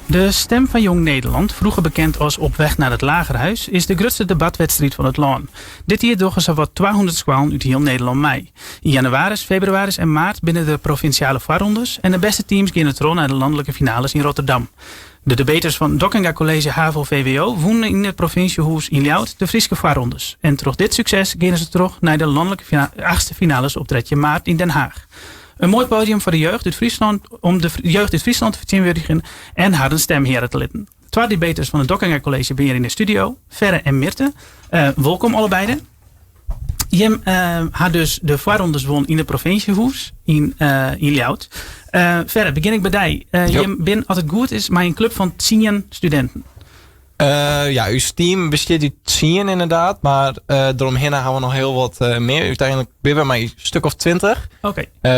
De Stem van Jong Nederland, froeger bekend as Op weg naar het Lagerhuis, is de grutste debatwedstriid fan it lân. Dit jier dogge sawat 200 skoallen út hiel Nederlân mei. Yn jannewaris, febrewaris en maart binne der provinsjale foarrondes en de bêste teams geane troch nei de lanlike finales yn Rotterdam. De debaters fan Dockinga College HAVO-VWO wûnen yn it provinsjehûs yn Ljouwert de Fryske foarrondes. En troch dit sukses geane se troch nei de lanlike achtste finales op 13 maart yn Den Haag. In moai podium foar de jeugd út Fryslân om de jeugd út Fryslân te fertsjinwurdigjen en harren stem hearre te litten. Twa debaters fan it Dockinga College binne hjir yn de studio, Ferre en Mirte. Wolkom allebeide. Jim ha dus de foarrondes wûn yn it provinsjehûs yn Ljouwert. Ferre, begjin ik by dy. Jim binne, as it goed is, mei in klup fan tsien studinten. Ja, ús team bestiet út tsien ynderdaad, mar deromhinne ha we noch hiel wat mear. Uteinlik binne we mei in stik of 20.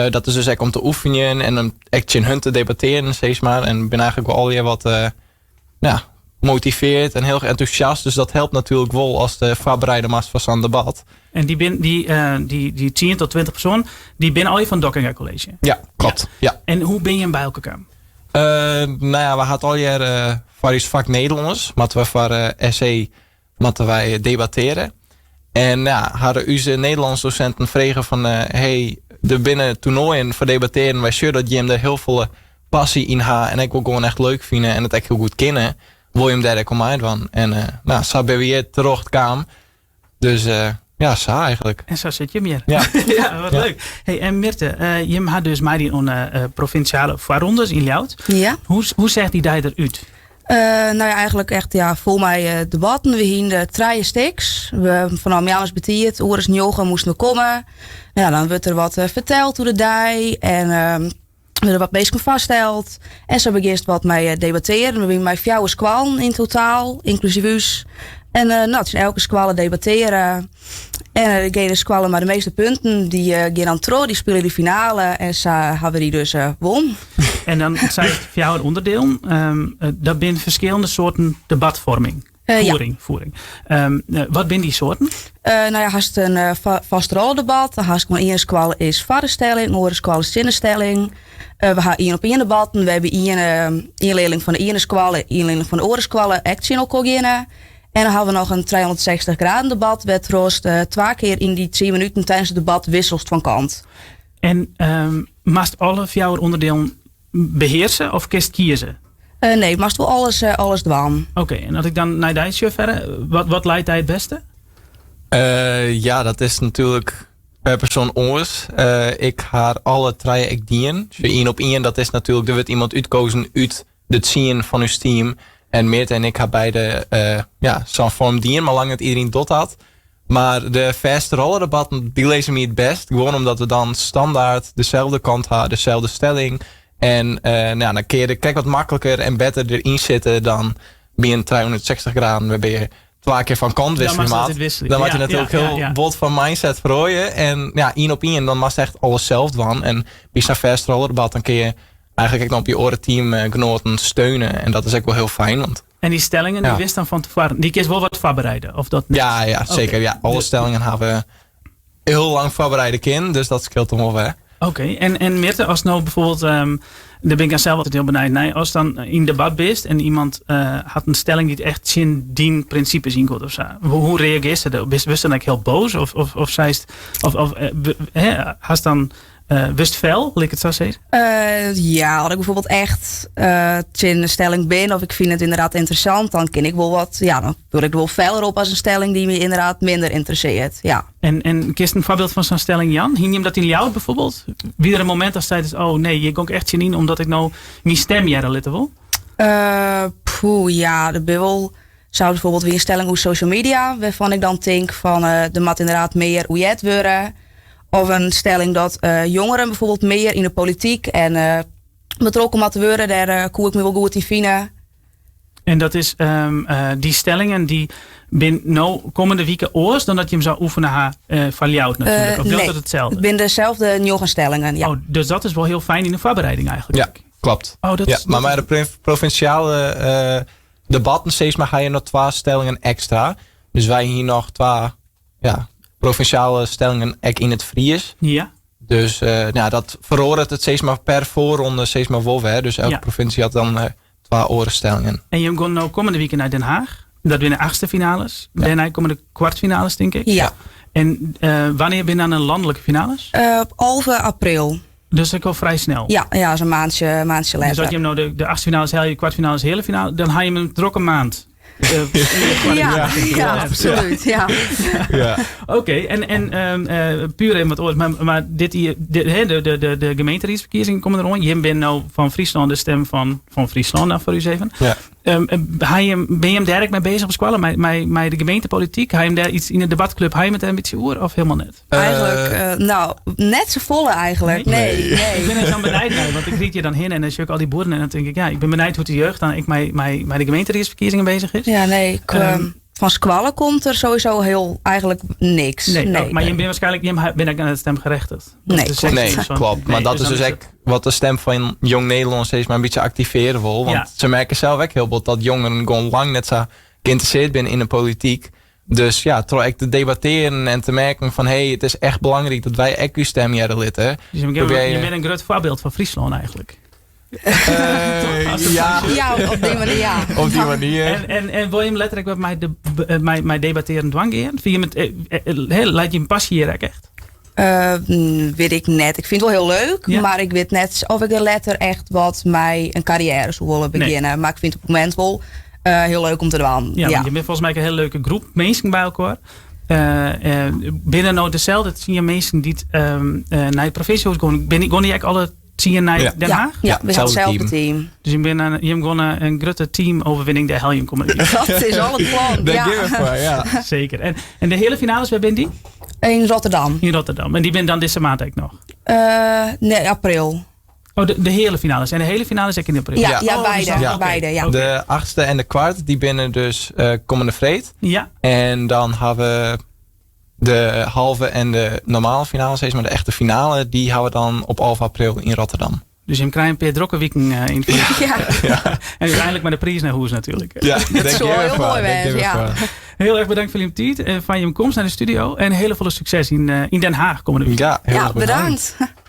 Dat is dus ek om te oefenjen en om ek tsjin hun te debattearjen, sis mar. En binne eigentlik wol allegear wat ja, motiveard en hiel entûsjast. Dus dat helpt natuerlik wol ast foarbereide moatst foar sa'n debat. En dy bin, dy, dy, dy 10 tot 20 persoanen, dy binne allegear fan Dockinga College? Ja, klopt. Ja. En hoe binne jim by elkoar kaam? Nou ja, we ha allegear foar ús fak Nederlânsk, moatte we foar SE moatte wy debattearje. En ja, hawwe ús Nederlânsk dosinten frege fan hey, der binne toernoaien foar debattearjen. Wy sjogge dat jim der hiel folle passy yn ha en ek wol gewoan echt leuk fine en it ek hiel goed kinne. Wol jim dêr ek oan meidwaan? En nou, sa binne we hjir terjochte kaam. Dus ja, sa eigentlik. En sa sit jim hjir. Ja. Ja, wat leuk. Hey, en Mirte, jim ha dus meidien oan provinsjale foarrondes yn Ljouwert. Ja. Hoe seach dy dei derút? Nou ja, eigentlik echt ja, fol mei debatten. We hiene trije stiks. We, fanôf moarns betiid, oer as njoggen moasten we komme. Ja, dan wurdt der wat ferteld oer de dei. En wurde wat minsken foarsteld. En sa begjinst wat mei debattearjen. We wiene mei fjouwer skoallen yn totaal, ynklusyf ús. En nou, tsjin elke skoalle debattearje. En degene skoalle mei de measte punten, dy gean dan troch, dy spylje de finale. En sa ha we dy dus wûn. En dan seist fjouwer ûnderdielen. Dat binne ferskillende soarten debatfoarming. Ja. Voering, voering. Wat binne dy soarten? Nou ja, hast in vaste roldebat. Dan hast gewoan ien skoalle is foar de stelling, oare skoalle is tsjin de stelling. We ha ien op ien debatten. We hawwe ien learling fan de iene skoalle, ien learling fan de oare skoalle ek tsjin elkoar geane. En dan ha we noch in 360 graden debat, wêrtroch'tst twa kear yn dy tsien minuten tidens it debat wisselst fan kant. En moatst alle fjouwer ûnderdielen behearse of kinst kieze? Nee, moatst wol alles dwaan. Oké, en as ik dan nei dy sjoch, Ferre, wat leit dy it bêste? Ja, dat is natuerlik per persoan oars. Ik ha alle trije ek dien. Dus ien op ien, dat is natuerlik, der wurdt iemand útkozen út de tsien fan ús team. En Mirte en ik ha beide ja, sa'n foarm dien, mar lang net iderien docht dat. Mar de fêste rollendebatten, dy lizze my it bêst. Gewoan omdat we dan standaard deselde kant ha, deselde stelling. En nou, dan kin je der krekt wat makliker en better deryn sitte dan by in 360 graden, wêrby je twa kear fan kant Dan wisselje moatst moat. altyd wisselje. Dan moat je natuerlik hiel bot fan mindset feroarje. En ja, ien op ien, dan moatst echt alles sels dwaan. En by sa'n fêste rollendebat, dan kin je eigentlik ek noch op je oare teamgenoaten steune. En dat is ek wol hiel fijn. Want En dy stellingen, dy witst dan fan tefoaren. Dy kinst wol wat foarbereide, of dat net? Ja, seker. Ja, alle stellingen ha we hiel lang foarbereide kinnen, dus dat skeelt dan wol wer. Oké, en Mirte, as no bijvoorbeeld, dêr bin ik dan sels altyd hiel benijd nei, ast dan yn debat bist en iemand hat in stelling dy't echt tsjin dyn prinsipes yngiet of sa, hoe reagearst dêrop? Wurdst dan ek hiel boas of seist, of hast dan Wurdst fel, lit ik it sa sizze? Ja, as ik bijvoorbeeld echt tsjin in stelling bin of ik fyn it ynderdaad ynteressant, dan kin ik wol wat, ja, dan wurd ik der wol feller op as in stelling dy't my ynderdaad minder ynteressearret. Ja. En kinst in foarbyld fan sa'n stelling jaan? Hiene jim dat yn Ljouwert bijvoorbeeld? Wie der in momint datst seidest, oh nee, hjir gean ik echt tsjinyn omdat ik no myn stem hearre litte wol? Poeh, ja, der binne wol, sa bijvoorbeeld wie in stelling oer social media, wêrfan ik dan tink fan der moat ynderdaad mear oer heard wurde. Of in stelling dat jongeren bijvoorbeeld mear yn de polityk en betrokken moatte wurde, dêr koe ik my wol goed yn fine. En dat is dy stellingen dy binne no kommende wike oars dan dat jim sa oefene ha foar Ljouwert natuerlik? Of bliuwt Nee, dat itselde? It binne deselde njoggen stellingen, ja. Oh, dus dat is wol hiel fijn yn de foarbereiding eigentlik. Ja, klopt. Oh, dat Ja, is, mar dat mei de provinsjale debatten sis mar ha je noch twa stellingen ekstra. Dus wy hiene noch twa, ja, provinsjale stellingen ek yn it Frysk. Dus nou, dat feroaret it sis mar per foarronde sis mar wol wer. Dus elke provinsje hat dan. twa oare stellingen. En jim gean no kommende wike nei Den Haag. Dat binne de achtste finales. Ja. Dêrnei komme de kwartfinales, tink ik. Ja. En wannear binne dan de lanlike finales? Op 11 april. Dus ek al frij snel. Ja, ja, sa'n maandsje Dus as letter. jim no de achtste finales helje, kwartfinales, heale finale, dan ha jim in drokke maand. Ja, ja, absoluut. Ja. Ja. Oké, en puer even wat oars, mar dit jier, hè, de gemeenteriedsferkiezingen komme deroan. Jim binne no fan Fryslân de stim fan Fryslân dan foar ús even. Ja. Binne jim dêr ek mei bezich op skoalle, mei de gemeentepolityk? Ha jim dêr iets yn de debatclub, ha jim it dêr in bytsje oer of hielendal net? Eigenlijk, nou, net safolle eigenlijk. Nee, Nee. nee. Ik bin der dan benijd nei, want ik ried hjir dan hinne en dan sjoch ik al dy boeren en dan tink ik, ja, ik bin benijd hoe't de jeugd dan ek mei de gemeenteriedsferkiezingen bezich is. Ja, nee, ik, fan skoalle komt der sowieso heel eigenlijk niks. Nee, Nee. oh, mar jim binne waarskynlik, jim binne ek net stemgerechtigd. Dat Nee, is klopt. Nee, zo'n- klopt. Maar Nee, dat dus is dan dus is ek wat de stem fan Jong Nederlân steeds maar in bytsje aktivearje wol. Want se merke sels ek hiel bot dat jongeren gewoan lang net sa geïnteresseerd binne yn de polityk. Dus ja, troch ek te debattearjen en te merken fan hey, it is echt belangryk dat wy ek ús stem hearre litte. Dus Probeer je je bent in grut foarbyld fan Fryslân eigenlijk. Ja. Ja, op dy manier, ja. Op dy manier. En wol jim letter ek wat mei debattearjen dwaan gean? Fine jim it hè, leit jim passie hjir ek echt? Wit ik net. Ik fyn it wol hiel leuk, mar ik wit net oft ik der letter echt wat mei in karriêre soe wolle begjinnen. Mar ik fyn it op it momint wol hiel leuk om te dwaan. Ja, want je binne folgens my ek in hiele leuke groep minsken by elkoar. Binne no deselde 10 minsken dy't nei it provinsjehûs gean? Binne dy ek alle 10 nei Ja. Den Ja, Haag? ja, we Hetzelfde hetzelfde team. team. Dus jim gean in grutte teamoverwinning dêr heljen kommende wike. Dat is al it plan, Dêr ja. gean we foar, ja. Seker. En de heale finales, wêr binne dy? In Rotterdam. In Rotterdam. En dy binne dan dizze maand ek noch? Nee, april. Oh, de heale finales. En de heale finale is ek yn april? Ja, Ja. ja, Oh, dus beide. dan- Ja. oké. Beide, ja. Oké. De achtste en de kwart, dy binne dus kommende freed. En dan ha we de halve en de normale finale, sis mar de echte finale, dy ha we dan op 11 april yn Rotterdam. Dus jim krije in pear drokke wiken yn it Ja. Ja. En úteinlik mei de priis nei hûs natuerlik. Ja, Dat soe wol hiel moai wêze, ja. Hiel erch bedankt foar jim tiid en foar jim komst nei de studio. En hiele folle sukses yn Den Haag kommende wike. Ja, hiel Ja, erch bedankt. bedankt.